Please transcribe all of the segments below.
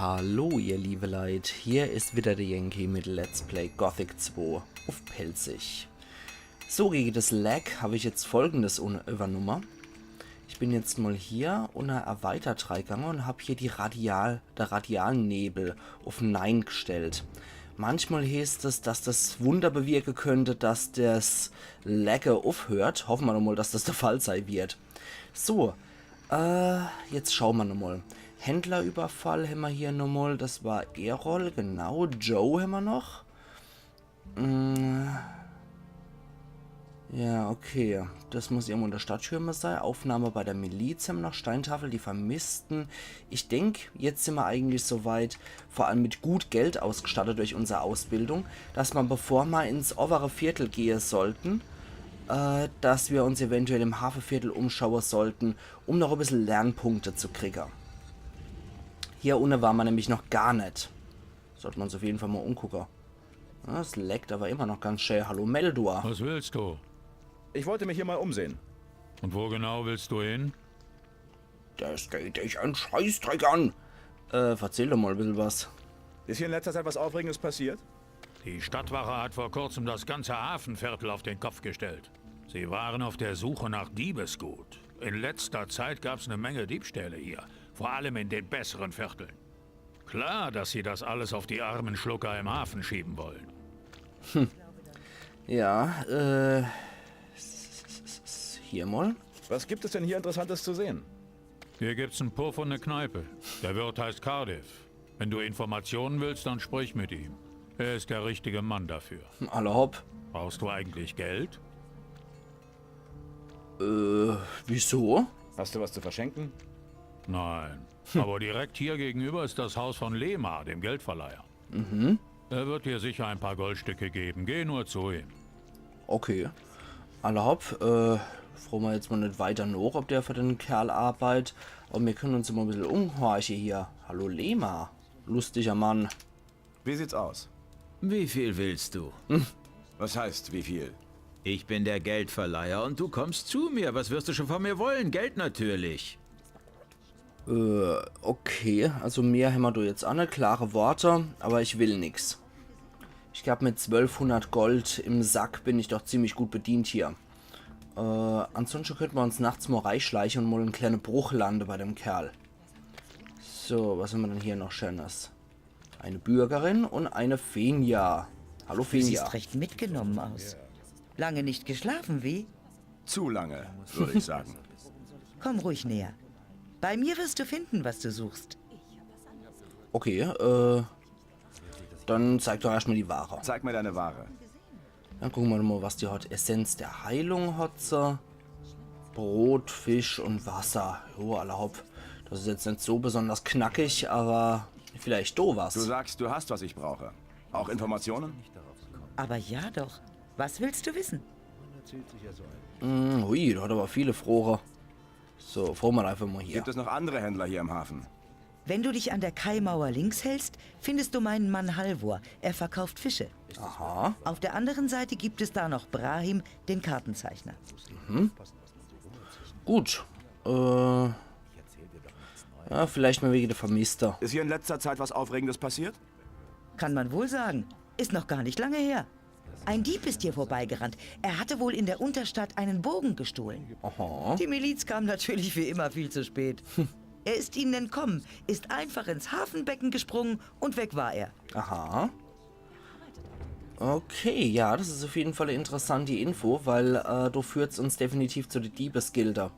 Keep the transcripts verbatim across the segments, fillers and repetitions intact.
Hallo ihr liebe Leit, hier is wieder de Yankee mit Let's Play Gothic zwei uff Pälzisch. So, gege des Lag hab ich jetzt Folgendes un-, iwwernumme. Ich bin jetzt mol hier unner Erweitert reigange un hab hier die Radial-, de Radialnebel uff Nein gstellt. Manchmol heeßt es, dass des Wunder bewirke könnt, dass des Lagge uffhört. Hoffe mer doch mol, dass des de Fall sei wird. So, äh, jetzt schaue mer nochmol. Händlerüberfall hämmer hier nochmol. Des war Erol, genau. Joe hämmer noch. Mm. Ja, okay. Des muss irgendwo in de Stadttürme sei. Aufnahme bei de Miliz hämmer noch. Steintafel, die Vermissten. Ich denk, jetzt sin mer eigentlich so weit, vor allem mit gut Geld ausgestattet durch unser Ausbildung, dass mer, bevor mer ins owwere Viertel gehe sollten, äh, dass mer uns eventuell im Hafeviertel umschaue sollten, um noch e bissel Lernpunkte zu kriege. Hier unne war mer nämlich noch gar net. Sollt mer uns uff jeden Fall mol umgucke. Ja, es laggt awwer immer noch ganz schää. Hallo, Meldor. Was willst du? Ich wollte mich hier mal umsehen. Und wo genau willst du hin? Des geht dich en Scheißdreck an. Äh, verzähl doch mol e bissel was. Ist hier in letzter Zeit was Aufregendes passiert? Die Stadtwache hat vor kurzem das ganze Hafenviertel auf den Kopf gestellt. Sie waren auf der Suche nach Diebesgut. In letzter Zeit gab's eine Menge Diebstähle hier, vor allem in den besseren Vierteln. Klar, dass sie das alles auf die armen Schlucker im Hafen schieben wollen. Ja, äh, hier mol. Was gibt es denn hier Interessantes zu sehen? Hier gibt's en Puff und eine Kneipe. Der Wirt heißt Cardiff. Wenn du Informationen willst, dann sprich mit ihm. Er ist der richtige Mann dafür. Alla hopp. Brauchst du eigentlich Geld? Äh, wieso? Hast du was zu verschenken? Nein. Aber direkt hier gegenüber ist das Haus von Lema, dem Geldverleiher. Mhm. Er wird dir sicher ein paar Goldstücke geben. Geh nur zu ihm. Okay. Alla hopp, äh, froge mer jetzt mol net weiter noch, ob der für den Kerl arbeit. Awwer mer könne uns mol e bissel umhorche hier. Hallo Lema. Lustiger Mann. Wie sieht's aus? Wie viel willst du? Was heißt, wie viel? Ich bin der Geldverleiher und du kommst zu mir. Was wirst du schon von mir wollen? Geld natürlich. Äh, okay. Also mehr hämmer do jetzt aa net. Klare Worte, awwer ich will nix. Ich glaab, mit zwölfhundert Gold im Sack bin ich doch ziemlich gut bedient hier. Äh, ansonschte könnt mer uns nachts mol reischleiche und mol en kleine Bruch lande bei dem Kerl. So, was hämmer dann hier noch Scheenes? Eine Bürgerin und eine Fenja. Hallo, Fenja. Du siehst recht mitgenommen aus. Lange nicht geschlafen, wie? Zu lange, würde ich sagen. Komm ruhig näher. Bei mir wirst du finden, was du suchst. Okay, äh, dann zeig doch erscht mol die Ware. Zeig mir deine Ware. Dann gucke mer mol, was die hat. Essenz der Heilung hat se. Brot, Fisch und Wasser. Jo, alla hopp. Des is jetzt net so besonders knackig, awwer vielleicht do was. Du sagst, du hast, was ich brauche. Auch Informationen? Aber ja doch. Was willst du wissen? Hm, hui, der hat awwer viele Froge. So, froge mer einfach mol hier. Gibt es noch andere Händler hier im Hafen? Wenn du dich an der Kaimauer links hältst, findest du meinen Mann Halvor. Er verkauft Fische. Aha. Auf der anderen Seite gibt es da noch Brahim, den Kartenzeichner. Gut. Äh, ja, vielleicht mol wege de Vermisste. Ist hier in letzter Zeit was Aufregendes passiert? Kann man wohl sagen. Ist noch gar nicht lange her. Ein Dieb ist hier vorbeigerannt. Er hatte wohl in der Unterstadt einen Bogen gestohlen. Aha. Die Miliz kam natürlich wie immer viel zu spät. Er ist ihnen entkommen, ist einfach ins Hafenbecken gesprungen und weg war er. Aha. Okay, ja, des is uff jeden Fall e interessante Info, weil, äh, do führt's uns definitiv zu de Diebesgilde.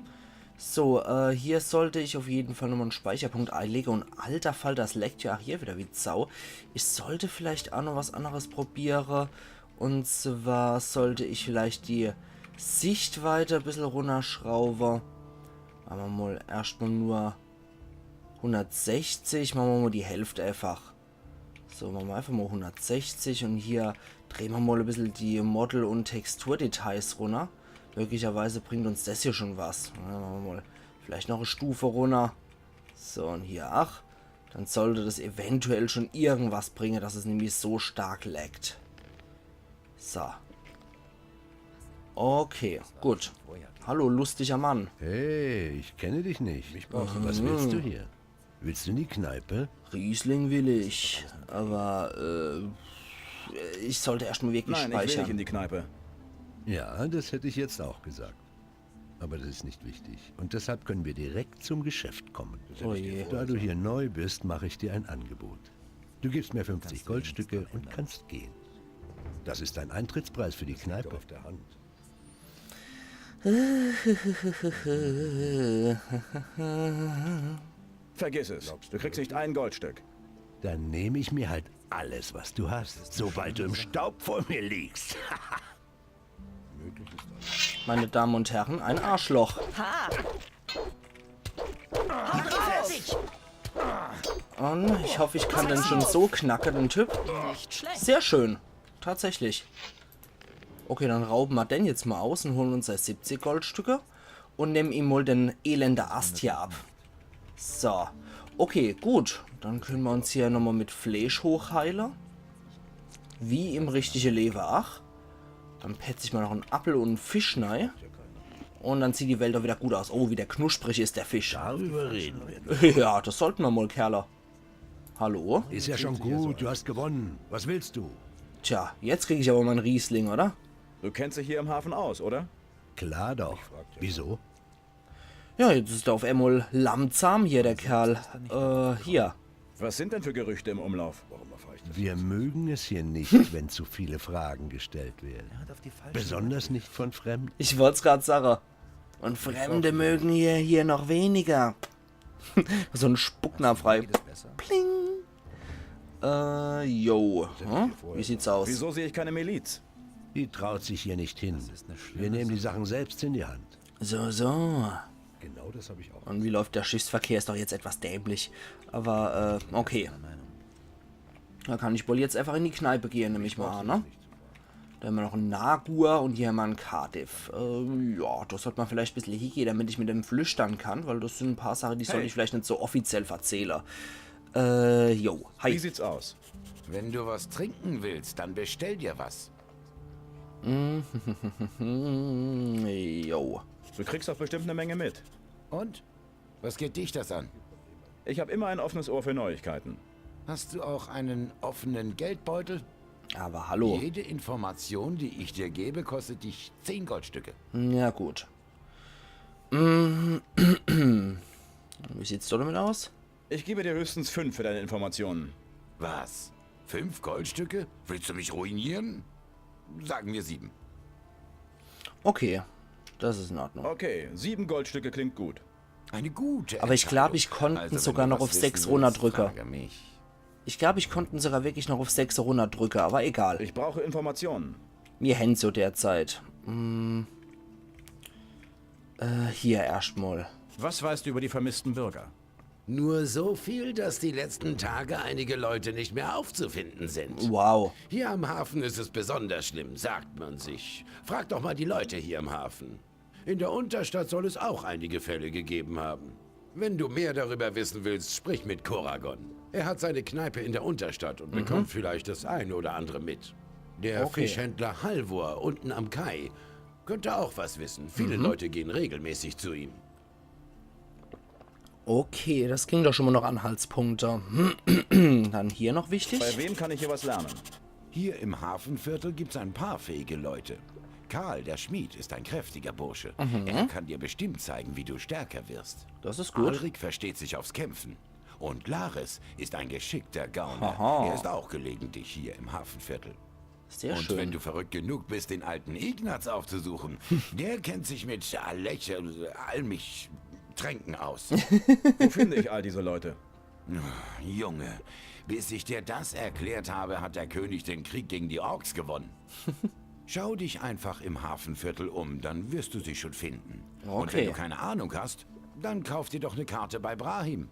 So, äh, hier sollt ich uff jeden Fall nochmol en Speicherpunkt eilege. Und alter Falter, des laggt jo aa hier wieder wie Sau. Ich sollt vielleicht aa noch was anneres probiere. Und zwar sollt ich vielleicht die Sichtweite e bissel runnerschrauwe. Mache mer mol erscht mol nur hundertsechzig, mache mer mol die Hälft einfach. So, mache mer einfach mol hundertsechzig und hier drehe mer mol e bissel die Model- und Texturdetails runner. Möglicherweise bringt uns des hier schon was. Ja, mache mer mol vielleicht noch e Stufe runner. So, und hier, ach, dann sollt des eventuell schon irgendwas bringe, dass es nämlich so stark laggt. So. Okay, gut. Hallo, lustiger Mann. Hey, ich kenne dich nicht. Was willst du hier? Willst du in die Kneipe? Riesling will ich, aber äh, ich sollte erstmal wirklich Nein, ich will nicht speichern. In die Kneipe. Ja, das hätte ich jetzt auch gesagt. Aber das ist nicht wichtig. Und deshalb können wir direkt zum Geschäft kommen. Oh je. Da du hier neu bist, mache ich dir ein Angebot. Du gibst mir fünfzig Goldstücke und kannst gehen. Das ist dein Eintrittspreis für die Kneipe. Auf der Hand. Vergiss es. Du kriegst nicht ein Goldstück. Dann nehme ich mir halt alles, was du hast, sobald du im Staub vor mir liegst. Meine Damen und Herren, ein Arschloch. Ha! Und ich hoffe, ich kann den schon so knacken, den Typ. Nicht schlecht. Sehr schön. Tatsächlich. Okay, dann rauben wir den jetzt mal aus und holen uns siebzig Goldstücke und nehmen ihm mal den elende Ast hier ab. So. Okay, gut. Dann können wir uns hier nochmal mit Fleisch hochheilen. Wie im richtigen Leben, ach. Dann petz ich mal noch einen Appel und einen Fisch rein. Und dann sieht die Welt auch wieder gut aus. Oh, wie der knusprig ist, der Fisch. Darüber reden wir. Ja, das sollten wir mal, Kerle. Hallo? Ist ja schon gut, du hast gewonnen. Was willst du? Tja, jetzt krieg ich aber mal einen Riesling, oder? Du kennst dich hier im Hafen aus, oder? Klar doch. Wieso? Ja, jetzt ist er auf einmal langsam hier, der Kerl. Äh, hier. Was sind denn für Gerüchte im Umlauf? Wir mögen es hier nicht, wenn zu viele Fragen gestellt werden. Besonders nicht von Fremden. Ich wollt's grad sagen. Und Fremde mögen hier, hier noch weniger. So ein Spucknapf rein. Pling. Äh, yo. Hm? Wie sieht's aus? Wieso sehe ich keine Miliz? Die traut sich hier nicht hin. Wir nehmen die Sachen selbst in die Hand. So, so. Genau das habe ich auch. Und wie läuft der Schiffsverkehr? Ist doch jetzt etwas dämlich. Aber, äh, okay. Da kann ich wohl jetzt einfach in die Kneipe gehen, nehme ich mal an, ne? Da haben wir noch einen Nagur und hier haben wir einen Cardiff. Äh, ja, da sollte man vielleicht ein bisschen hingehen, damit ich mit dem flüstern kann, weil das sind ein paar Sachen, die sollte Hey. Ich vielleicht nicht so offiziell verzählen. Äh, yo, Wie hi. Sieht's aus? Wenn du was trinken willst, dann bestell dir was. Hm, yo. Du kriegst doch bestimmt eine Menge mit. Und? Was geht dich das an? Ich habe immer ein offenes Ohr für Neuigkeiten. Hast du auch einen offenen Geldbeutel? Aber hallo. Jede Information, die ich dir gebe, kostet dich zehn Goldstücke. Ja, gut. Mm, wie sieht's da damit aus? Ich gebe dir höchstens fünf für deine Informationen. Was? Fünf Goldstücke? Willst du mich ruinieren? Sagen wir sieben. Okay, das ist in Ordnung. Okay, sieben Goldstücke klingt gut. Eine gute Aber ich glaub, Entscheidung. ich konnte Also, wenn sogar du noch was auf wissen sechs willst, runterdrücken. Frage mich. Ich glaub, ich konnte sogar wirklich noch auf sechs runterdrücken, aber egal. Ich brauche Informationen. Mir hen zu der Zeit. Hm. Äh, hier erstmal. Was weißt du über die vermissten Bürger? Nur so viel, dass die letzten Tage einige Leute nicht mehr aufzufinden sind. Wow. Hier am Hafen ist es besonders schlimm, sagt man sich. Frag doch mal die Leute hier im Hafen. In der Unterstadt soll es auch einige Fälle gegeben haben. Wenn du mehr darüber wissen willst, sprich mit Koragon. Er hat seine Kneipe in der Unterstadt und bekommt vielleicht das eine oder andere mit. Der Okay. Fischhändler Halvor unten am Kai könnte auch was wissen. Viele Leute gehen regelmäßig zu ihm. Okay, das klingt doch schon mal noch Anhaltspunkte. Dann hier noch wichtig. Bei wem kann ich hier was lernen? Hier im Hafenviertel gibt's ein paar fähige Leute. Karl, der Schmied, ist ein kräftiger Bursche. Er kann dir bestimmt zeigen, wie du stärker wirst. Das ist gut. Alrik versteht sich aufs Kämpfen. Und Lares ist ein geschickter Gauner. Haha. Er ist auch gelegentlich hier im Hafenviertel. Sehr Und schön. Wenn du verrückt genug bist, den alten Ignaz aufzusuchen, der kennt sich mit Alech-, Almich-Tränken aus. Wo finde ich all diese Leute? Junge, bis ich dir das erklärt habe, hat der König den Krieg gegen die Orks gewonnen. Schau dich einfach im Hafenviertel um, dann wirst du sie schon finden. Und Okay. Wenn du keine Ahnung hast, dann kauf dir doch eine Karte bei Brahim.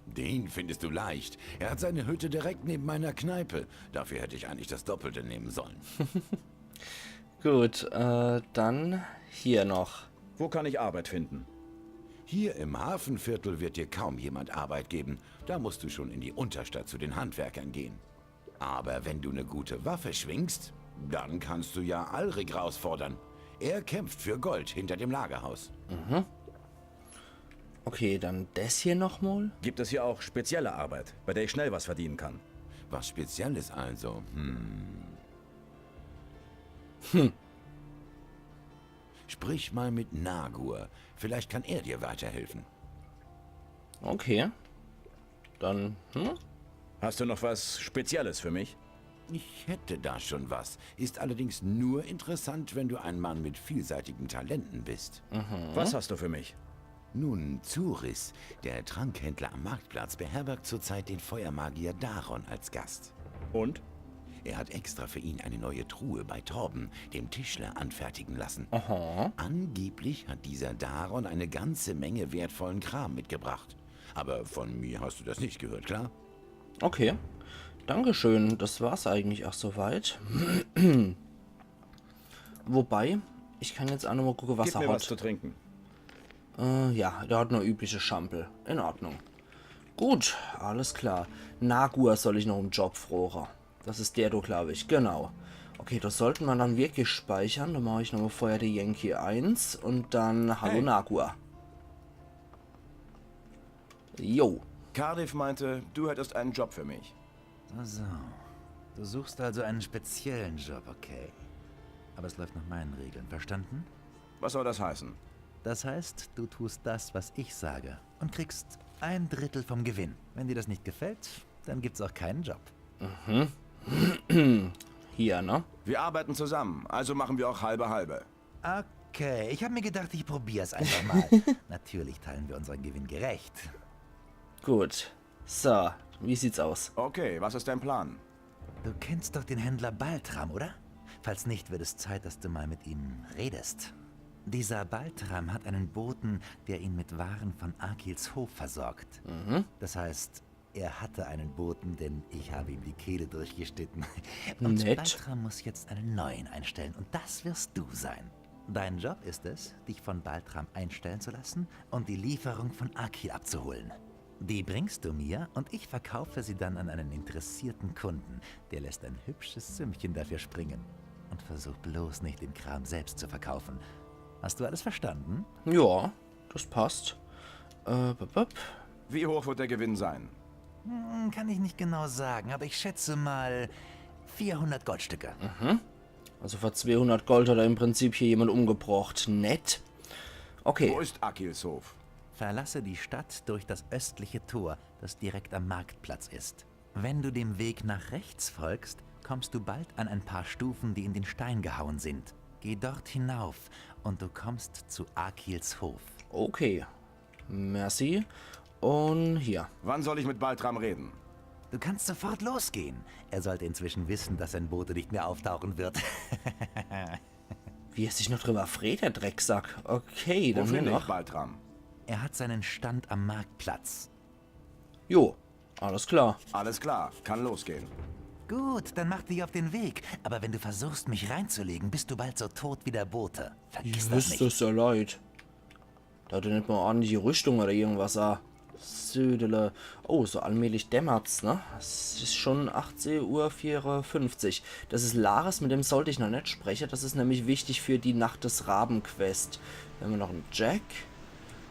Den findest du leicht. Er hat seine Hütte direkt neben meiner Kneipe. Dafür hätte ich eigentlich das Doppelte nehmen sollen. Gut, äh, dann hier noch. Wo kann ich Arbeit finden? Hier im Hafenviertel wird dir kaum jemand Arbeit geben. Da musst du schon in die Unterstadt zu den Handwerkern gehen. Aber wenn du eine gute Waffe schwingst, dann kannst du ja Alrik rausfordern. Er kämpft für Gold hinter dem Lagerhaus. Okay, dann des hier nochmal. Gibt es hier auch spezielle Arbeit, bei der ich schnell was verdienen kann? Was Spezielles also. Hm. Sprich mal mit Nagur. Vielleicht kann er dir weiterhelfen. Okay. Dann, hm? Hast du noch was Spezielles für mich? Ich hätte da schon was. Ist allerdings nur interessant, wenn du ein Mann mit vielseitigen Talenten bist. Was hast du für mich? Nun, Zuris, der Trankhändler am Marktplatz, beherbergt zurzeit den Feuermagier Daron als Gast. Und? Er hat extra für ihn eine neue Truhe bei Torben, dem Tischler, anfertigen lassen. Aha. Angeblich hat dieser Daron eine ganze Menge wertvollen Kram mitgebracht. Aber von mir hast du das nicht gehört, klar? Okay. Dankeschön. Das war's eigentlich auch soweit. Wobei, ich kann jetzt auch nochmal gucken, was Gib er mir was hat. Zu trinken. Äh, ja, der hat nur übliche Schampel. In Ordnung. Gut, alles klar. Nagur soll ich noch im Job froche. Das is der do, glaub ich. Genau. Okay, das sollte man dann wirklich speichern. Dann mach ich nochmal Feuer der Yankee eins und dann Hallo Hey. Nagur. Jo. Cardiff meinte, du hättest einen Job für mich. So, so. Du suchst also einen speziellen Job, okay. Aber es läuft nach meinen Regeln, verstanden? Was soll das heißen? Das heißt, du tust das, was ich sage und kriegst ein Drittel vom Gewinn. Wenn dir das nicht gefällt, dann gibt's auch keinen Job. Hier, ne? Wir arbeiten zusammen, also machen wir auch halbe halbe. Okay, ich habe mir gedacht, ich probier's einfach mal. Natürlich teilen wir unseren Gewinn gerecht. Gut. So, wie sieht's aus? Okay, was ist dein Plan? Du kennst doch den Händler Baltram, oder? Falls nicht, wird es Zeit, dass du mal mit ihm redest. Dieser Baltram hat einen Boten, der ihn mit Waren von Akils Hof versorgt. Das heißt, er hatte einen Boten, denn ich habe ihm die Kehle durchgeschnitten. Und Nett. Baltram muss jetzt einen neuen einstellen und das wirst du sein. Dein Job ist es, dich von Baltram einstellen zu lassen und die Lieferung von Akil abzuholen. Die bringst du mir und ich verkaufe sie dann an einen interessierten Kunden. Der lässt ein hübsches Sümmchen dafür springen. Und versuch bloß nicht, den Kram selbst zu verkaufen. Hast du alles verstanden? Ja, das passt. Äh, bup, bup. Wie hoch wird der Gewinn sein? Hm, kann ich nicht genau sagen, aber ich schätze mal vierhundert Goldstücke. Also für zweihundert Gold hat er im Prinzip hier jemand umgebracht. Nett. Okay. Wo ist Akils Hof? Verlasse die Stadt durch das östliche Tor, das direkt am Marktplatz ist. Wenn du dem Weg nach rechts folgst, kommst du bald an ein paar Stufen, die in den Stein gehauen sind. Geh dort hinauf und du kommst zu Akils Hof. Okay. Merci. Und hier. Wann soll ich mit Baltram reden? Du kannst sofort losgehen. Er sollte inzwischen wissen, dass sein Bote nicht mehr auftauchen wird. Wie er sich noch drüber freut, der Drecksack. Okay, Wo dann hier finde ich noch. Baltram? Er hat seinen Stand am Marktplatz. Jo, alles klar. Alles klar, kann losgehen. Gut, dann mach dich auf den Weg. Aber wenn du versuchst, mich reinzulegen, bist du bald so tot wie der Bote. Vergiss das Ist nicht. Das ja leid. Da hat er nicht mal ordentliche Rüstung oder irgendwas. Ah. Södele. Oh, so allmählich dämmert's, ne? Es ist schon achtzehn Uhr vierundfünfzig. Das ist Lares, mit dem sollte ich noch nicht sprechen. Das ist nämlich wichtig für die Nacht des Raben-Quest. Dann haben wir noch einen Jack.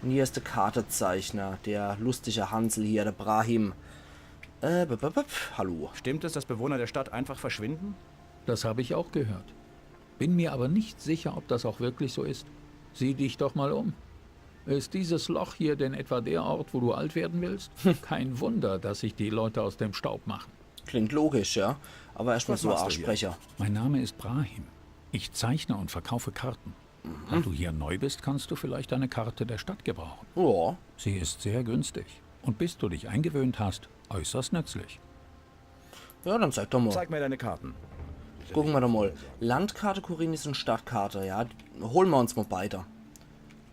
Und hier ist der Kartezeichner, der lustige Hansel hier, der Brahim. Äh, bup, bup, bup. Hallo. Stimmt es, dass Bewohner der Stadt einfach verschwinden? Das habe ich auch gehört. Bin mir aber nicht sicher, ob das auch wirklich so ist. Sieh dich doch mal um. Ist dieses Loch hier denn etwa der Ort, wo du alt werden willst? Kein Wunder, dass sich die Leute aus dem Staub machen. Klingt logisch, ja. Aber erstmal Was so machst du hier? Aussprecher. Mein Name ist Brahim. Ich zeichne und verkaufe Karten. Da du hier neu bist, kannst du vielleicht eine Karte der Stadt gebrauchen. Ja. Sie ist sehr günstig. Und bis du dich eingewöhnt hast, äußerst nützlich. Ja, dann zeig doch mal. Zeig mir deine Karten. Gucken wir doch mal. Landkarte Khorinis und Stadtkarte, ja. Holen wir uns mal beide.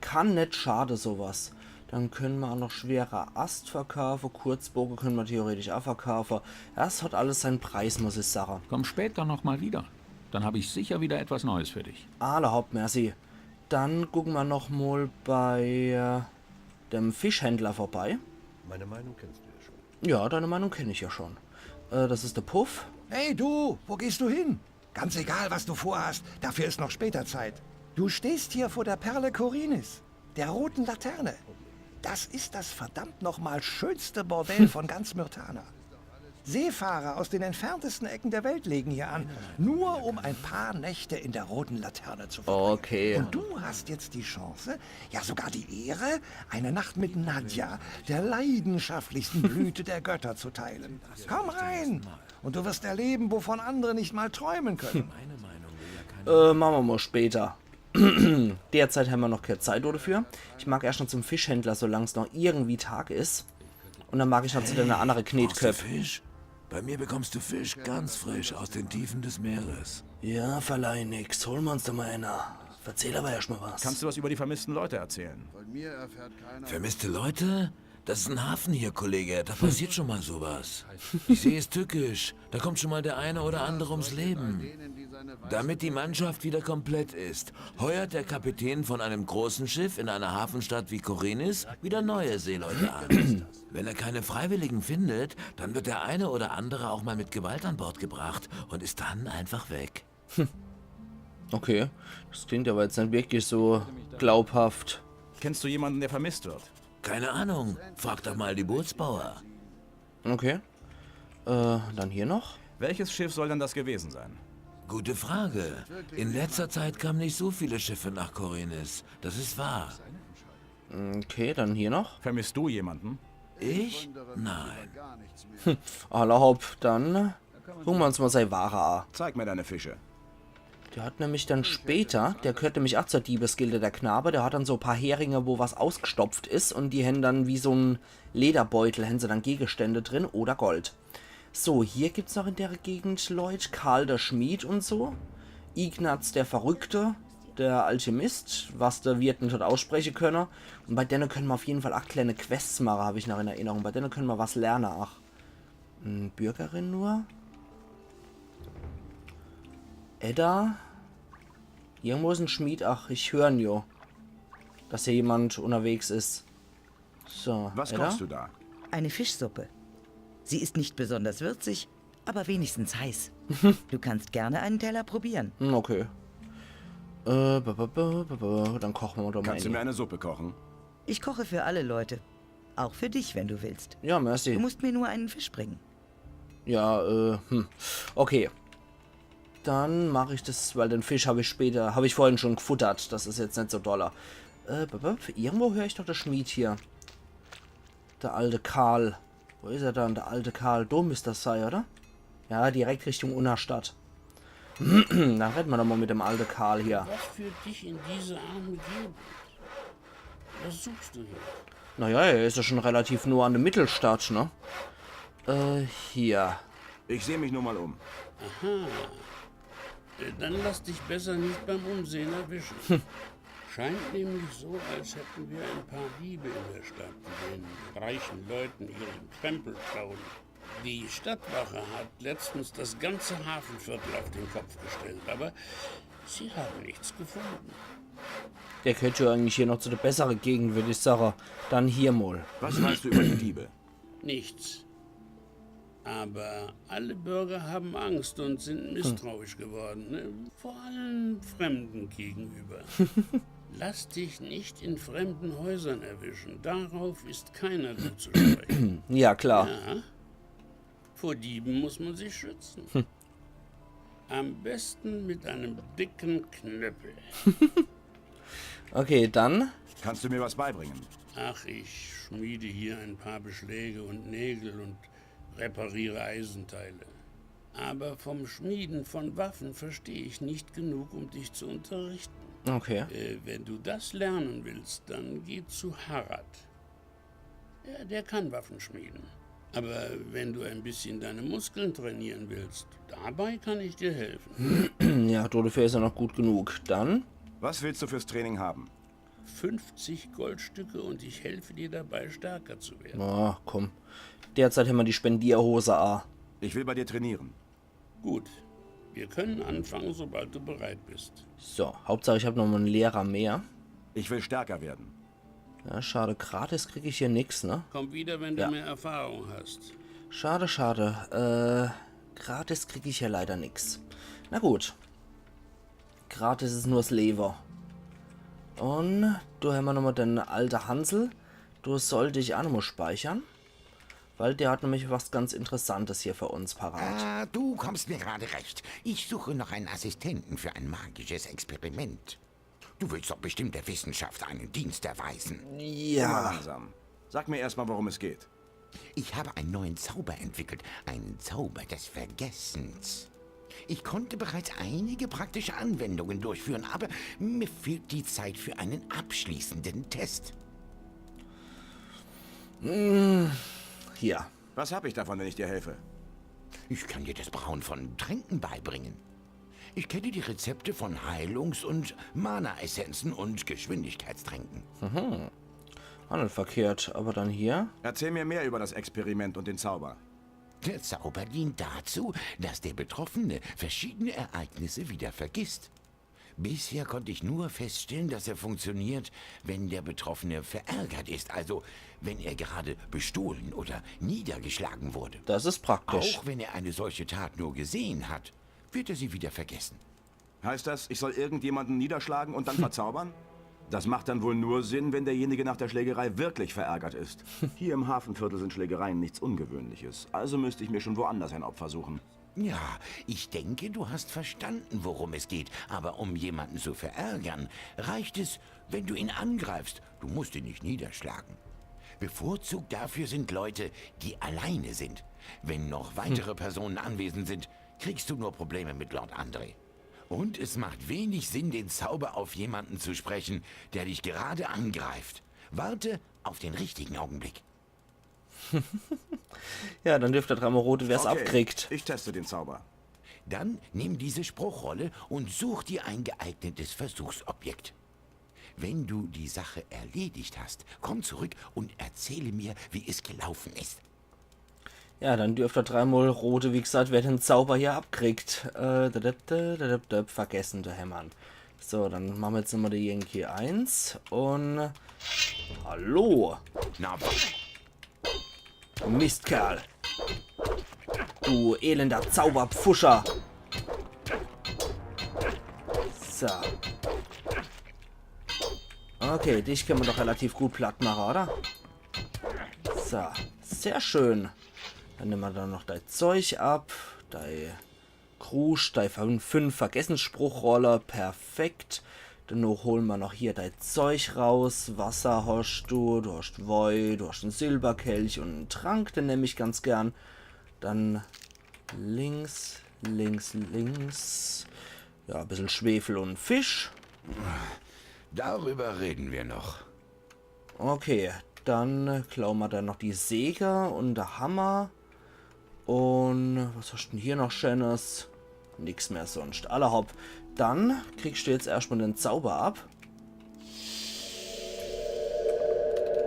Kann net schade, sowas. Dann können wir auch noch schwerer Ast verkaufen. Kurzboge können wir theoretisch auch verkaufen. Das hat alles seinen Preis, muss ich sagen. Komm später nochmal wieder. Dann habe ich sicher wieder etwas Neues für dich. Alle hopp, merci. Dann gucken wir noch mal bei äh, dem Fischhändler vorbei. Meine Meinung kennst du ja schon. Ja, deine Meinung kenne ich ja schon. Äh, das ist der Puff. Hey du, wo gehst du hin? Ganz egal, was du vorhast, dafür ist noch später Zeit. Du stehst hier vor der Perle Khorinis, der roten Laterne. Das ist das verdammt nochmal schönste Bordell von ganz Myrtana. Seefahrer aus den entferntesten Ecken der Welt legen hier an, nur um ein paar Nächte in der roten Laterne zu verbringen. Okay. Und du hast jetzt die Chance, ja sogar die Ehre, eine Nacht mit Nadja, der leidenschaftlichsten Blüte der Götter, zu teilen. Komm rein, und du wirst erleben, wovon andere nicht mal träumen können. Äh, mache mer mal später. Derzeit hämmer noch kee Zeit dafür. Ich mag erscht noch zum Fischhändler, solang's noch irgendwie Tag is. Und dann mag ich noch zu de annere Brauchst du Knetköpp. Fisch? Bei mir bekommst du Fisch ganz frisch aus den Tiefen des Meeres. Ja, verleih nix. Hole mer uns doch mal ener. Verzähl awwer erscht mal was. Kannst du was über die vermissten Leute erzählen? Vermisste Leute? Das ist ein Hafen hier, Kollege. Da passiert schon mal sowas. Die See ist tückisch. Da kommt schon mal der eine oder andere ums Leben. Damit die Mannschaft wieder komplett ist, heuert der Kapitän von einem großen Schiff in einer Hafenstadt wie Khorinis wieder neue Seeleute an. Wenn er keine Freiwilligen findet, dann wird der eine oder andere auch mal mit Gewalt an Bord gebracht und ist dann einfach weg. Okay. Das klingt awwer jetzt net wirklich so glaubhaft. Kennst du jemanden, der vermisst wird? Keine Ahnung, frag doch mal die Bootsbauer. Okay. Äh, dann hier noch. Welches Schiff soll denn das gewesen sein? Gute Frage. In letzter Zeit kamen nicht so viele Schiffe nach Khorinis. Das ist wahr. Okay, dann hier noch. Vermisst du jemanden? Ich? Nein. Alla hopp, dann gucke mer uns mal sei Ware a. Zeig mir deine Fische. Der hat nämlich dann später, der gehört nämlich ach zur Diebesgilde, der Knabe, der hat dann so paar Heringe, wo was ausgestopft is und die hänn dann wie so'n Lederbeutel, hänn se dann Gegenstände drin oder Gold. So, hier gibt's noch in der Gegend Leut, Karl der Schmied und so, Ignaz der Verrückte, der Alchemist, was der Wirt net hat ausspreche könne. Und bei denne könne mer auf jeden Fall ach kleine Quests mache, hab ich noch in Erinnerung. Bei denne könne mer was lerne, ach. Hm, Bürgerin nur. Edda. Irgendwo is en Schmied. Ach, ich hör'n jo, dass hier jemand unterwegs is. So, Was Edda? Kochst du da? Eine Fischsuppe. Sie ist nicht besonders würzig, aber wenigstens heiß. Du kannst gerne einen Teller probieren. Hm, okay. Äh, ba, ba, ba, ba, ba. Dann koche mer doch mal. Kannst du mir Eine. Eine Suppe kochen? Ich koche für alle Leute. Auch für dich, wenn du willst. Ja, Du merci. Musst mir nur einen Fisch bringen. Ja, äh, hm. Okay. Dann mach ich das, weil den Fisch hab ich später, hab ich vorhin schon gefuttert. Das is jetzt net so doller. Äh, b- b- irgendwo hör ich doch de Schmied hier. Der alte Karl. Wo is er dann, der alte Karl? Do müsst das sei, oder? Ja, direkt Richtung Unnerstadt. Dann redde mer doch mal mit dem alte Karl hier. Was führt dich in diese arme Gegend? Was suchst du hier? Naja, er is ja schon relativ nah an de Mittelstadt, ne? Äh, hier. Ich sehe mich nur mal um. Äh, Dann lass dich besser nicht beim Umsehen erwischen. Scheint nämlich so, als hätten wir ein paar Diebe in der Stadt, die den reichen Leuten ihren Krempel klauen. Die Stadtwache hat letztens das ganze Hafenviertel auf den Kopf gestellt, aber sie haben nichts gefunden. Der gehört ja eigentlich hier noch zu der bessere Gegend, würd ich sage. Dann hier mal. Was weißt du über die Diebe? Nichts. Aber alle Bürger haben Angst und sind misstrauisch geworden, ne? Vor allem Fremden gegenüber. Lass dich nicht in fremden Häusern erwischen. Darauf ist keiner gut zu sprechen. Ja, klar. Ja. Vor Dieben muss man sich schützen. Am besten mit einem dicken Knüppel. Okay, dann. Kannst du mir was beibringen? Ach, ich schmiede hier ein paar Beschläge und Nägel und repariere Eisenteile. Aber vom Schmieden von Waffen verstehe ich nicht genug, um dich zu unterrichten. Okay. Äh, wenn du das lernen willst, dann geh zu Harad. Ja, der kann Waffen schmieden. Aber wenn du ein bisschen deine Muskeln trainieren willst, dabei kann ich dir helfen. Ja, dafür is er noch gut genug. Dann. Was willst du fürs Training haben? Fünfzig Goldstücke und ich helfe dir dabei, stärker zu werden. Oh, komm. Derzeit hämmer die Spendierhose a. Ich will bei dir trainieren. Gut, wir können anfangen, sobald du bereit bist. So, Hauptsache ich hab noch mal en Lehrer mehr. Ich will stärker werden. Ja, schade, gratis krieg ich hier nix, ne? Komm wieder, wenn Ja. du mehr Erfahrung hast. Schade, schade. Äh, gratis krieg ich hier leider nix. Na gut. Gratis is nur 's Lewe. Und do hämmer noch mal den alte Hansel. Du solltest dich aa nochmol speichere. Weil der hat nämlich was ganz Interessantes hier für uns parat. Ah, du kommst mir gerade recht. Ich suche noch einen Assistenten für ein magisches Experiment. Du willst doch bestimmt der Wissenschaft einen Dienst erweisen. Immer Ja. Langsam. Sag mir erstmal, worum es geht. Ich habe einen neuen Zauber entwickelt. Einen Zauber des Vergessens. Ich konnte bereits einige praktische Anwendungen durchführen, aber mir fehlt die Zeit für einen abschließenden Test. Hier. Was hab ich davon, wenn ich dir helfe? Ich kann dir das Brauen von Tränken beibringen. Ich kenne die Rezepte von Heilungs- und Mana-Essenzen und Geschwindigkeitstränken. Handel verkehrt, aber dann hier. Erzähl mir mehr über das Experiment und den Zauber. Der Zauber dient dazu, dass der Betroffene verschiedene Ereignisse wieder vergisst. Bisher konnte ich nur feststellen, dass er funktioniert, wenn der Betroffene verärgert ist, also wenn er gerade bestohlen oder niedergeschlagen wurde. Das ist praktisch. Auch wenn er eine solche Tat nur gesehen hat, wird er sie wieder vergessen. Heißt das, ich soll irgendjemanden niederschlagen und dann verzaubern? Das macht dann wohl nur Sinn, wenn derjenige nach der Schlägerei wirklich verärgert ist. Hier im Hafenviertel sind Schlägereien nichts Ungewöhnliches, also müsste ich mir schon woanders ein Opfer suchen. Ja, ich denke, du hast verstanden, worum es geht. Aber um jemanden zu verärgern, reicht es, wenn du ihn angreifst. Du musst ihn nicht niederschlagen. Bevorzugt dafür sind Leute, die alleine sind. Wenn noch weitere Personen anwesend sind, kriegst du nur Probleme mit Lord André. Und es macht wenig Sinn, den Zauber auf jemanden zu sprechen, der dich gerade angreift. Warte auf den richtigen Augenblick. Ja, dann dürft er dreimal rote, wer's Okay, abkriegt. Ich teste den Zauber. Dann nimm diese Spruchrolle und such dir ein geeignetes Versuchsobjekt. Wenn du die Sache erledigt hast, komm zurück und erzähle mir, wie es gelaufen ist. Ja, dann dürft er dreimal rote, wie gesagt, wer den Zauber hier abkriegt. Äh, da, da, da, da, da, da, vergessen, der Hämmern. So, dann mache mer jetzt nochmal die Yankee eins und... Hallo, Na, wa- Mistkerl. Du elender Zauberpfuscher. So. Okay, dich kenne mer doch relativ gut platt mache, oder? So, sehr schön. Dann nemme mer dann noch dei Zeug ab. Dei Krusch, dei fün-, fünf Vergessensspruchrolle. Perfekt. Dann noch hole mer noch hier dei Zeug raus. Wasser hoscht du, du hoscht Woi, du hoscht en Silberkelch und en Trank, den nemm ich ganz gern. Dann links, links, links. Ja, e bissel Schwefel und Fisch. Darüber reden wir noch. Okay, dann klaue mer dann noch die Säge und de Hammer. Und was hoscht denn hier noch Schönes? Nix mehr sonscht. Alla hopp. Dann kriegst du jetzt erschtmal den Zauber ab.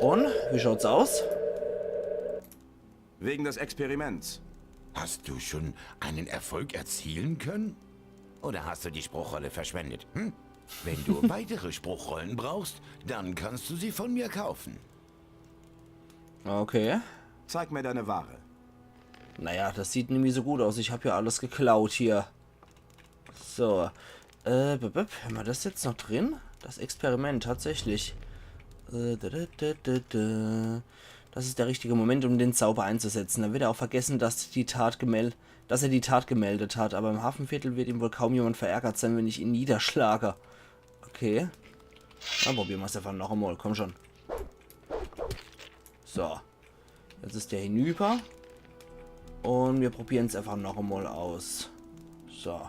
Und, wie schaut's aus? Wegen des Experiments. Hast du schon einen Erfolg erzielen können? Oder hast du die Spruchrolle verschwendet? Hm? Wenn du weitere Spruchrollen brauchst, dann kannst du sie von mir kaufen. Okay. Zeig mir deine Ware. Naja, das sieht nämlich so gut aus. Ich hab ja alles geklaut hier. So. Äh, b -b -b haben wir das jetzt noch drin? Das Experiment, tatsächlich. Äh, d -d -d -d -d. Das ist der richtige Moment, um den Zauber einzusetzen. Dann wird er auch vergessen, dass, die Tat gemel dass er die Tat gemeldet hat. Aber im Hafenviertel wird ihm wohl kaum jemand verärgert sein, wenn ich ihn niederschlage. Okay. Dann probieren wir's einfach noch einmal. Komm schon. So. Jetzt ist der hinüber. Und wir probieren's einfach noch einmal aus. So.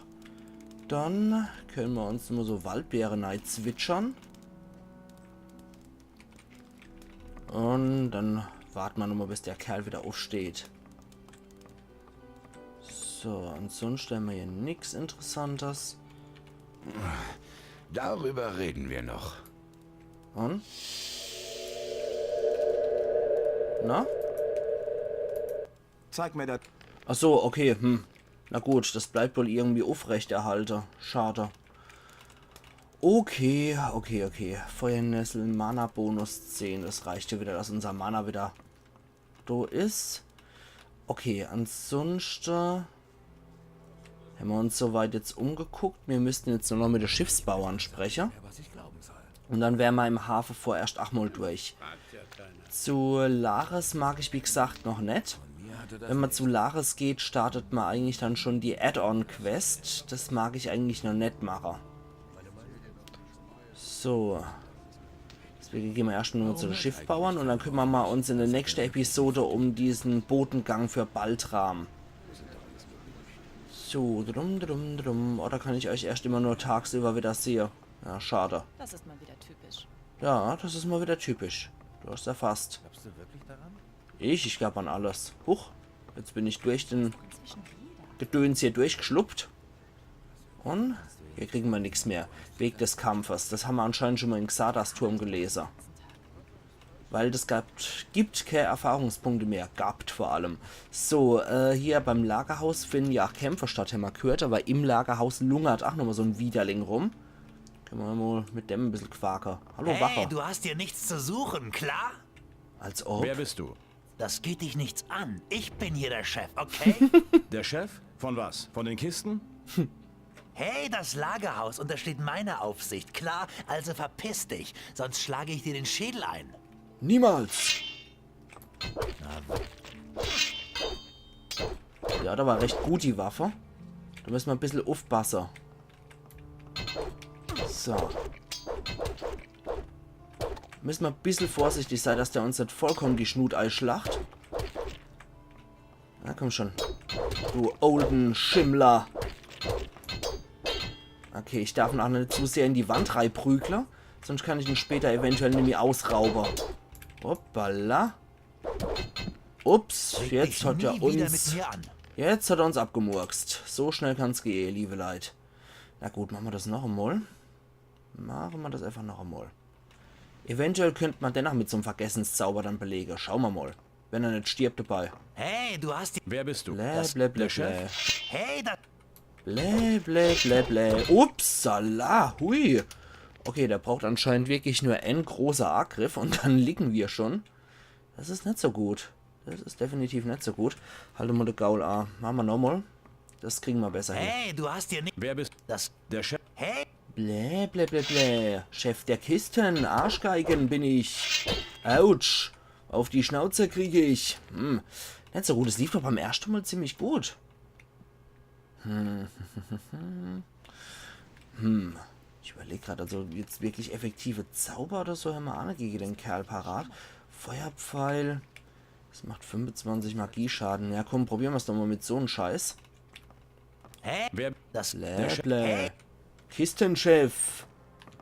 Dann können wir uns nur so Waldbeere nei zwitschern. Und dann warten wir nochmal, bis der Kerl wieder aufsteht. So, ansonsten haben wir hier nix Interessantes. Darüber reden wir noch. Und? Na? Zeig mir das. Ach so, okay, hm. Na gut, das bleibt wohl irgendwie aufrechterhalte. Schade. Okay, okay, okay. Feuernessel, Mana-Bonus zehn. Das reicht ja wieder, dass unser Mana wieder do is. Okay, ansonsten haben wir uns soweit jetzt umgeguckt. Wir müssten jetzt nur noch mit de Schiffsbauern sprechen. Was ich glauben soll. Und dann wäre ma im Hafe vorerscht ach mol durch. Zu Lares mag ich, wie gesagt, noch net. Wenn ma zu Lares geht, startet ma eigentlich dann schon die Add-on-Quest. Das mag ich eigentlich noch net mache. So. Deswege gehn ma erscht mol zu de Schiffbauern und dann kümmern ma uns in de nächste Episode um diesen Bodengang für Baltram. So, drum, drum, drum. Oder kann ich euch erscht immer nur tagsüber wieder sehe? Ja, schade. Das ist mal wieder typisch. Ja, das is mol wieder typisch. Du hast erfasst. Glaubst du wirklich daran? Ich, ich glaub an alles. Huch, jetzt bin ich durch den Inzwischen wieder. Gedöns hier durchgeschluppt. Und hier kriegen ma nix mehr. Weg des Kampfes. Das ham ma anscheinend schon mol in Xardas Turm gelese. Weil das gab, gibt kä Erfahrungspunkte mehr. Gabt vor allem. So, äh, hier beim Lagerhaus finden ja ach Kämpfe statt, hämmer gehört. Aber im Lagerhaus lungert ach nochmol so en Widerling rum. Könne ma mol mit dem e bissel quake. Hallo, Hey, Wache. Du hast hier nichts zu suchen, klar? Als ob. Wer bist du? Das geht dich nichts an. Ich bin hier der Chef, okay? Der Chef? Von was? Von den Kisten? Hey, das Lagerhaus untersteht meiner Aufsicht, klar? Also verpiss dich, sonst schlage ich dir den Schädel ein. Niemals. Ja, das war recht gut, die Waffe. Da müssen ma e bissel uffpasse. So. Müssen ma e bissel vorsichtig sei, dass der uns net vollkommen die Schnut eischlacht. Na komm schon. Du olden Schimmler. Okay, ich darf en ach net zu sehr in die Wand reiprügle. Sonst kann ich en später eventuell nimmi ausraube. Hoppala. Ups, jetzt hat er Nie wieder mit uns. Mir an. Jetzt hat er uns abgemurkst. So schnell kann's gehe, liebe Leit. Na gut, mache ma das noch emol. Mache ma das einfach noch emol. Eventuell könnt ma den ach mit so'm Vergessenszauber dann belege. Schaue ma mol. Wenn er net stirbt dabei. Hey, du hast die. Wer bist du? Blä, Das, blä, blä, der Chef? blä. Hey, da. Blä, blä, blä, blä. Upsala, hui. Okay, der braucht anscheinend wirklich nur en großer Agriff und dann liegen wir schon. Das is net so gut. Das is definitiv net so gut. Halt mol de Gaul a. Mache ma nochmol. Das kriegen ma besser hin. Hey, du hast dir nicht. Wer bist Das. Der Chef? Hey, Blä, blä, blä, blä. Chef der Kisten. Arschgeigen bin ich. Autsch. Auf die Schnauze krieg ich. Hm. Net so gut. Es lief doch beim erschte Mol ziemlich gut. Hm. Hm. Ich überleg grad, also jetzt wirklich effektive Zauber oder so hämmer ach net gege den Kerl parat. Feuerpfeil. Das macht fünfundzwanzig Magieschaden. Ja komm, probiere ma's doch mol mit so'm Scheiß. Hey, Wer? Das. Blä, Der Chef- blä. Kistenchef.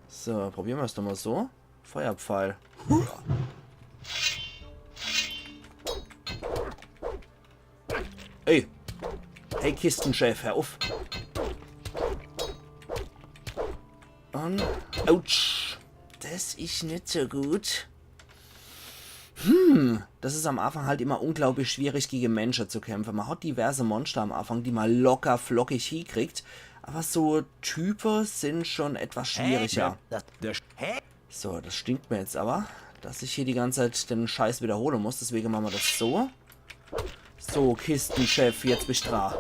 So, probiere ma's doch mol so. Feuerpfeil. Ey. Hey, Kistenchef, hör uff. Und, autsch. Das is net so gut. Hm, das is am Anfang halt immer unglaublich schwierig, gege Mensche zu kämpfe. Ma hat diverse Monster am Anfang, die ma locker flockig hiekriegt. Aber so Type sin schon etwas schwieriger. Das. Der Hey, So, das stinkt mir jetzt aber, dass ich hier die ganze Zeit den Scheiß wiederhole muss. Deswege mache ma das so. So, Kistenchef, jetzt bist dra.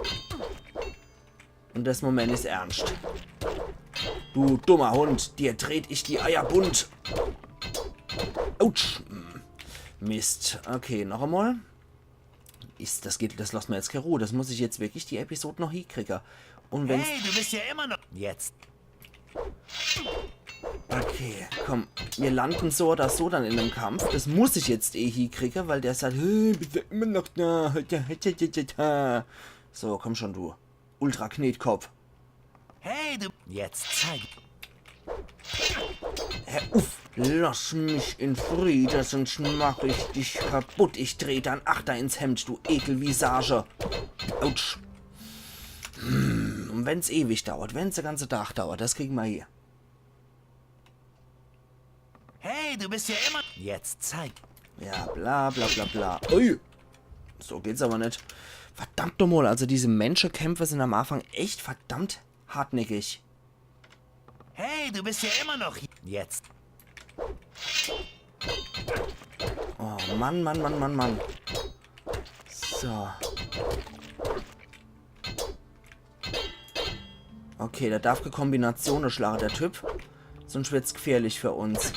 Und das Moment is ernst. Du dummer Hund, dir tret ich die Eier bunt. Autsch. Hm. Mist. Okay, noch emol. Is, das geht, das lasst ma jetzt kä Ruh. Das muss ich jetzt wirklich die Episode noch hiekriege. Und wenn's Hey, du bist ja immer noch. Jetzt. Okay, komm. Wir landen so oder so dann in dem Kampf. Das muss ich jetzt eh hiekriege, weil der sagt, hey, bist du immer noch da? So, komm schon, du. Ultra-Knetkopf. Hey, du. Jetzt zeig. Hör uff, lass mich in Friede, sonst mach ich dich kaputt. Ich dreh dein Achter ins Hemd, du Ekelvisage. Autsch. Hm, und wenn's ewig dauert, wenn's de ganze Tag dauert, das kriegen ma hier. Hey, du bist ja immer. Jetzt zeig. Ja, bla bla bla bla. Ui. So geht's aber net. Verdammt nochmal, also diese Menschekämpfe sind am Anfang echt verdammt hartnäckig. Hey, du bist ja immer noch hier. Jetzt. Oh Mann, Mann, Mann, Mann, Mann. So. Okay, der darf kä Kombinatione schlage, der Typ. Sonst wird's gefährlich für uns.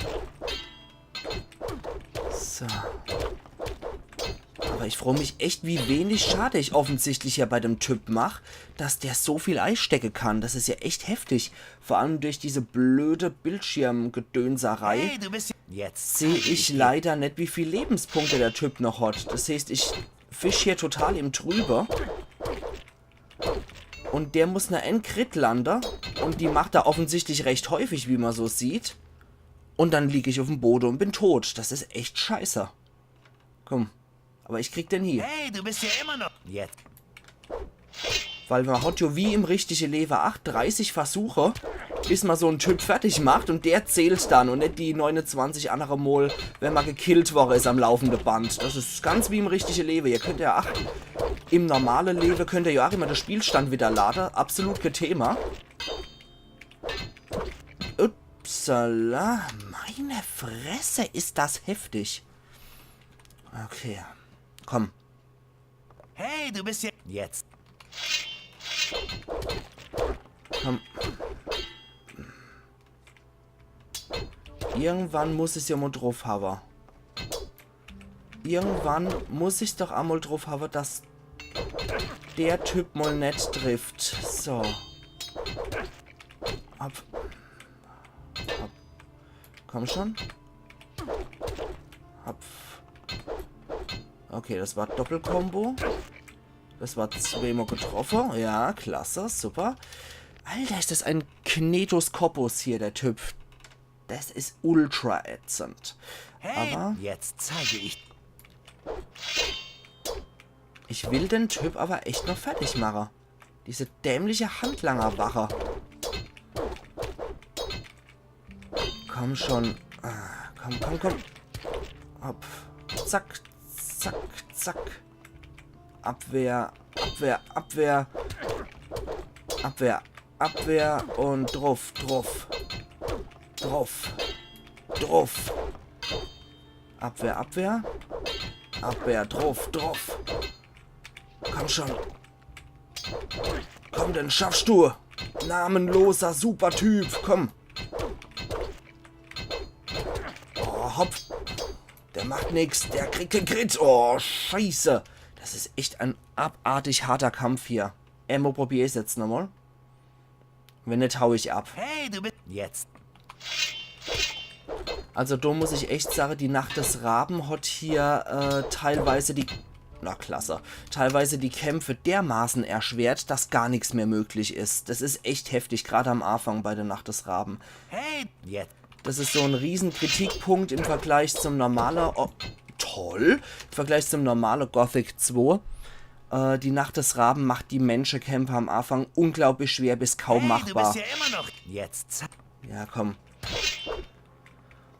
So. Aber ich froo mich echt, wie wenig Schade ich offensichtlich hier bei dem Typ mach, dass der so viel eistecke kann. Das is ja echt heftig. Vor allem durch diese blöde Bildschirmgedönserei. Hey, du bist jetzt seh ich leider net, wie viel Lebenspunkte der Typ noch hat. Das heißt, ich fisch hier total im Trübe. Und der muss ne Endcrit lande. Und die macht er offensichtlich recht häufig, wie man so sieht. Und dann lieg ich uff'm Bode und bin tot. Das is echt scheiße. Komm. Aber ich krieg den hier. Hey, du bist ja immer noch. Jetzt. Weil man hat jo wie im richtige Lewe ach dreißig Versuche, bis man so en Typ fertig macht und der zählt dann und net die neunundzwanzig andere Mol, wenn man gekillt worre is am laufende Band. Das is ganz wie im richtige Lewe. Ihr könnt ja ach im normale Lewe könnt ihr ja ach immer de Spielstand wieder lade. Absolut kein Thema. Upsala, meine Fresse, is das heftig. Okay, komm. Hey, du bist ja jetzt. Komm. Irgendwann muss ich's ja mol druff hawe. Irgendwann muss ich's doch emol druff hawe, dass der Typ mol net trifft. So. Ab. Ab. Komm schon. Ab. Okay, das war Doppelcombo. Das war zweemol getroffe. Ja, klasse, super. Alter, is das en Knetoskopus hier, der Typ. Das is ultra ätzend. Hey, aber jetzt zeige ich. Ich will den Typ aber echt noch fertig mache. Diese dämliche Handlangerwache. Komm schon. Ah, komm, komm, komm. Hopp. Zack, zack, zack. Abwehr, Abwehr, Abwehr. Abwehr, Abwehr und druff, druff. Druff, druff. Abwehr, Abwehr. Abwehr, druff, druff. Komm schon. Komm, den schaffst du. Namenloser Supertyp, komm. Oh, hopp. Der macht nix, der kriegt den Crit. Oh, scheiße. Das is echt en abartig harter Kampf hier. Emol probier ich's jetzt nochmol. Wenn net, hau ich ab. Hey, du bist jetzt. Also do muss ich echt sage, die Nacht des Raben hat hier, äh, teilweise die, na klasse, teilweise die Kämpfe dermaßen erschwert, dass gar nix mehr möglich is. Das is echt heftig, grad am Anfang bei der Nacht des Raben. Hey, jetzt. Das is so en riesen Kritikpunkt im Vergleich zum normale, oh, toll, im Vergleich zum normale Gothic zwei. Äh, die Nacht des Raben macht die Menschekämpfe am Anfang unglaublich schwer bis kaum machbar. Hey, du bist ja immer noch jetzt. Ja, komm.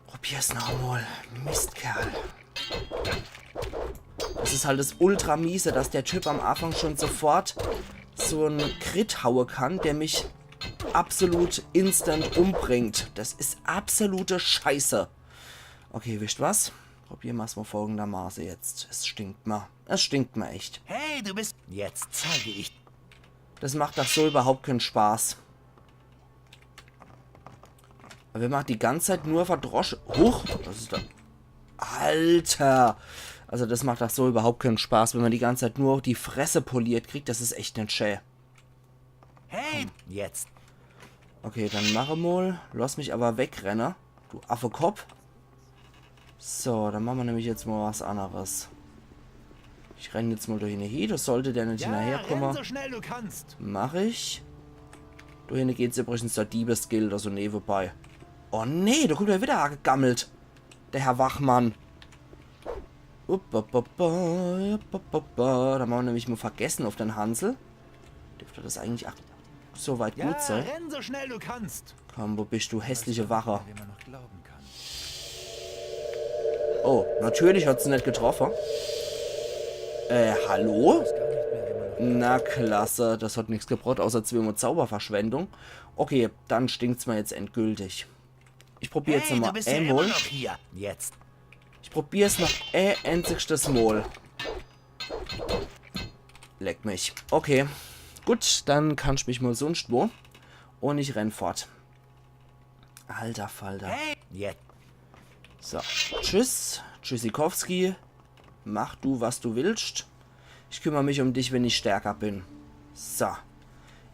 Probier's noch mol. Mistkerl. Das is halt das Ultramiese, dass der Typ am Anfang schon sofort so en Crit haue kann, der mich absolut instant umbringt. Das is absolute Scheiße. Okay, wisst was? Probiere mer's mol folgendermaße jetzt. Es stinkt mer. Es stinkt mer echt. Hey, du bist. Jetzt zeige ich. Das macht doch so überhaupt keinen Spaß. Aber wenn mer die ganze Zeit nur verdrosch. Huch, was is da? Alter! Also das macht doch so überhaupt keinen Spaß, wenn mer die ganze Zeit nur die Fresse poliert kriegt. Das is echt net schä. Hey, jetzt. Okay, dann mach emol. Lass mich aber wegrenne, du Affekopp. So, dann mache mer nämlich jetzt mol was anneres. Ich renn jetzt mol do hinne hie, do sollt der net hinnerherkomme. Ja, renn so schnell du kannst. Mach ich. Do hinne geht's übrigens zur Diebesgilde, so newebei. Oh nee, do kommt er wieder agegammelt. Der Herr Wachmann. Upp, upp, upp, upp, upp, upp, upp. Do mache mer nämlich mol vergesse uff den Hansel. Dürft das eigentlich ach so weit gut sei. Ja, renn so schnell du kannst. Komm, wo bist du, hässliche Wache? Weißt du, wer man noch glauben kann? Oh, natürlich hat se net getroffe. Äh, hallo? Ich weiß gar nicht mehr, wer man noch Na klasse, das hat nix gebracht, außer zweemol Zauberverschwendung. Okay, dann stinkt's mer jetzt endgültig. Ich probier jetzt Hey, du nochmol bist ja immer emol. noch hier. Jetzt. Ich probier's noch e enzigstes Mol. Leck mich. Okay. Gut, dann kannsch mich mol sunscht wo. Un ich renn fort. Alter Falter. Hey! Jetzt. So, tschüss, Tschüssikowski. Mach du, was du willst. Ich kümmer mich um dich, wenn ich stärker bin. So.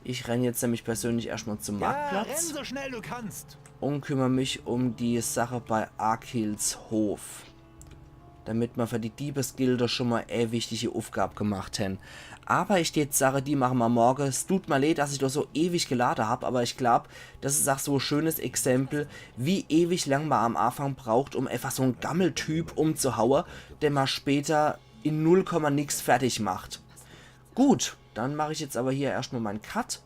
Ich renn jetzt nämlich persönlich erstmal zum Ja, renn Marktplatz so schnell du kannst. und kümmer mich um die Sache bei Arkils Hof. Damit mer für die Diebesgilde schon mal e wichtige Aufgab gemacht hen. Aber ich tät sage, die mache mer morge. Es tut mer leid, dass ich doch so ewig gelade hab, aber ich glaub, das is auch so e schönes Exempel, wie ewig lang mer am Anfang braucht, um einfach so en Gammeltyp umzuhaue, den mer später in null Komma nix fertig macht. Gut, dann mach ich jetzt aber hier erstmal mein Cut.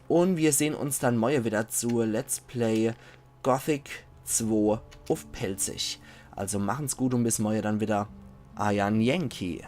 Und wir sehen uns dann morge wieder zu Let's Play Gothic zwei auf Pälzisch. Also machen's gut und bis morge dann wieder. Eier Yankee.